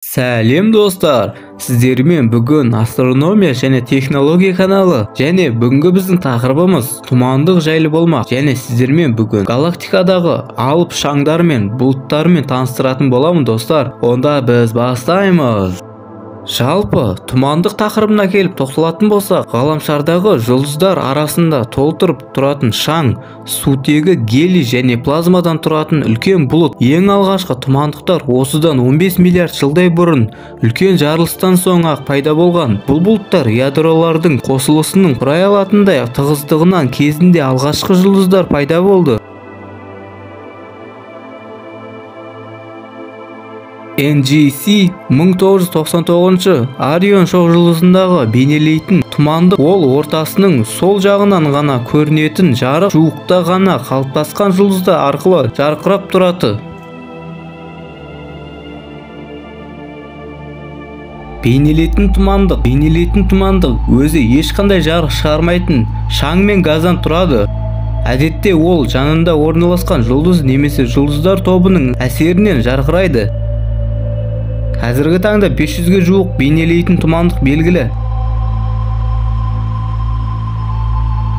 Сәлем достар, сіздермен бүгін астрономия және технология каналы және бүгінгі біздің тақырыбымыз тұмандық жайлы болмақ. Және сіздермен бүгін галактикадағы алып шаңдар мен бұлттармен таныстыратын боламын достар. Онда біз бастаймыз. Жалпы тұмандық тақырыбына келіп тоқталатын болсақ, ғаламшардағы жұлдыздар арасында толтырып тұратын шаң, сутегі, гелий және плазмадан тұратын үлкен бұлт. Ең алғашқы тұмандықтар осыдан 15 миллиард жылдай бұрын үлкен жарылыстан соң-ақ пайда болған. Бұл бұлттар ядролардың қосылысының құрай алатындай тығыздығынан кезінде алғашқы жұлдыздар пайда болды. NGC 1999 Орион шоқжұлдызындағы бейнелейтін тұмандық ол ортасының сол жағынан ғана көрінетін жарық жуықта ғана қалыптасқан жұлдыздар арқылы жарқырап тұрады. Бейнелейтін тұмандық өзі ешқандай жарық шығармайтын шаң мен газдан тұрады. Әдетте ол жанында орналасқан жұлдыз немесе жұлдыздар тобының әсерінен жарқырайды. Қазіргі таңда 500-ге жуық бейнелейтін тұмандық белгілі.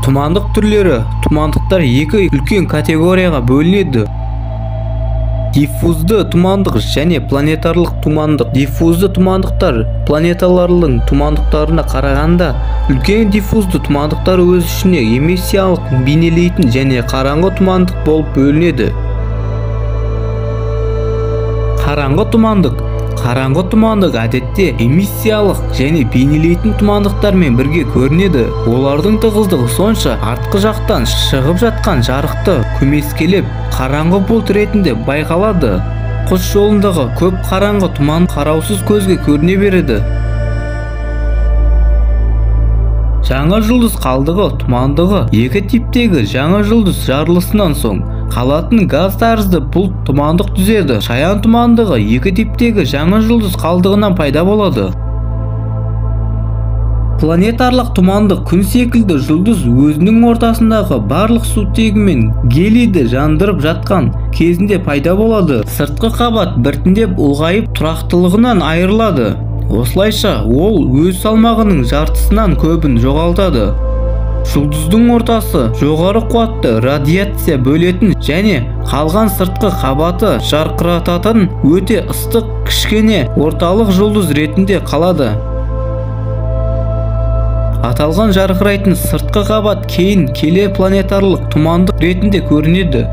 Тұмандық түрлері. Тұмандықтар екі үлкен категорияға бөлінеді. Диффузды тұмандық және планетарлық тұмандық. Диффузды тұмандықтар планеталардың тұмандықтарына қарағанда үлкен. Диффузды тұмандықтар өз ішіне эмиссиялық бейнелейтін және қараңғы тұмандық болып бөлінеді. Қараңғы тұмандық. Қараңғы тұмандық әдетте эмиссиялық және бейнелейтін тұмандықтармен бірге көрінеді. Олардың тығыздығы сонша артқы жақтан шығып жатқан жарықты көмескілеп қараңғы бұлт ретінде байқалады. Құс жолындағы көп қараңғы тұман қараусыз көзге көріне береді. Жаңа жұлдыз қалдығы тұмандығы екі типтегі жаңа жұлдыз жарылысынан соң қалатын газ тәрізді бұлт тұмандық түзеді. Шаян тұмандығы екі типтегі жаңа жұлдыз қалдығынан пайда болады. Планетарлық тұмандық күн секілді жұлдыз өзінің ортасындағы барлық сутегі мен гелийді жандырып жатқан кезінде пайда болады. Сыртқы қабат біртіндеп ұлғайып тұрақтылығынан айырылады. Осылайша ол өз салмағының жартысынан көбін жоғалтады. Жұлдыздың ортасы жоғары қуатты радиация бөлетін және қалған сыртқы қабаты жарқырататын өте ыстық кішкене орталық жұлдыз ретінде қалады. Аталған жарқырайтын сыртқы қабат кейін келе планетарлық тұмандық ретінде көрінеді.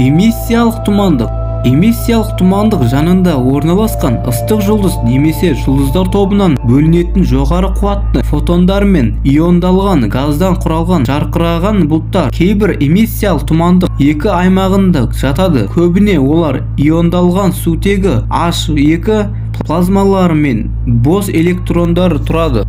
Эмиссиялық тұмандық. Эмиссиялық тұмандық жанында орналасқан ыстық жұлдыз немесе жұлдыздар тобынан бөлінетін жоғары қуатты фотондар мен иондалған газдан құралған жарқыраған бұлттар. Кейбір эмиссиялық тұмандық екі аймағында жатады. Көбіне олар иондалған сутегі H2 плазмалары мен бос электрондар тұрады.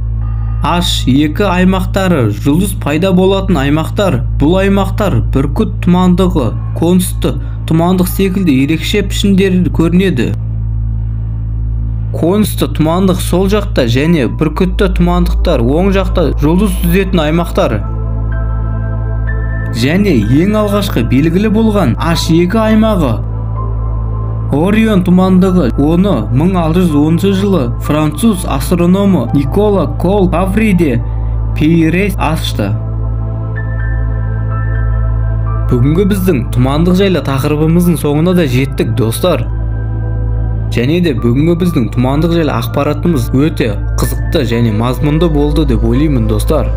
H2 аймақтары жұлдыз пайда болатын аймақтар. Бұл аймақтар бүркіт тұмандығы, конусты тұмандық секілді ерекше пішіндері көрінеді. Конусты тұмандық сол жақта және бүркітті тұмандықтар оң жақта жұлдыз түзетін аймақтар. Және ең алғашқы белгілі болған H2 аймағы Орион тұмандығы. Оны 1610 жылы француз астрономы Никола Кол Фаври де Пейрес ашты. Бүгінгі біздің тұмандық жайлы тақырыбымыздың соңына да жеттік достар. Және де бүгінгі біздің тұмандық жайлы ақпаратымыз өте қызықты және мазмұнды болды деп ойлаймын достар.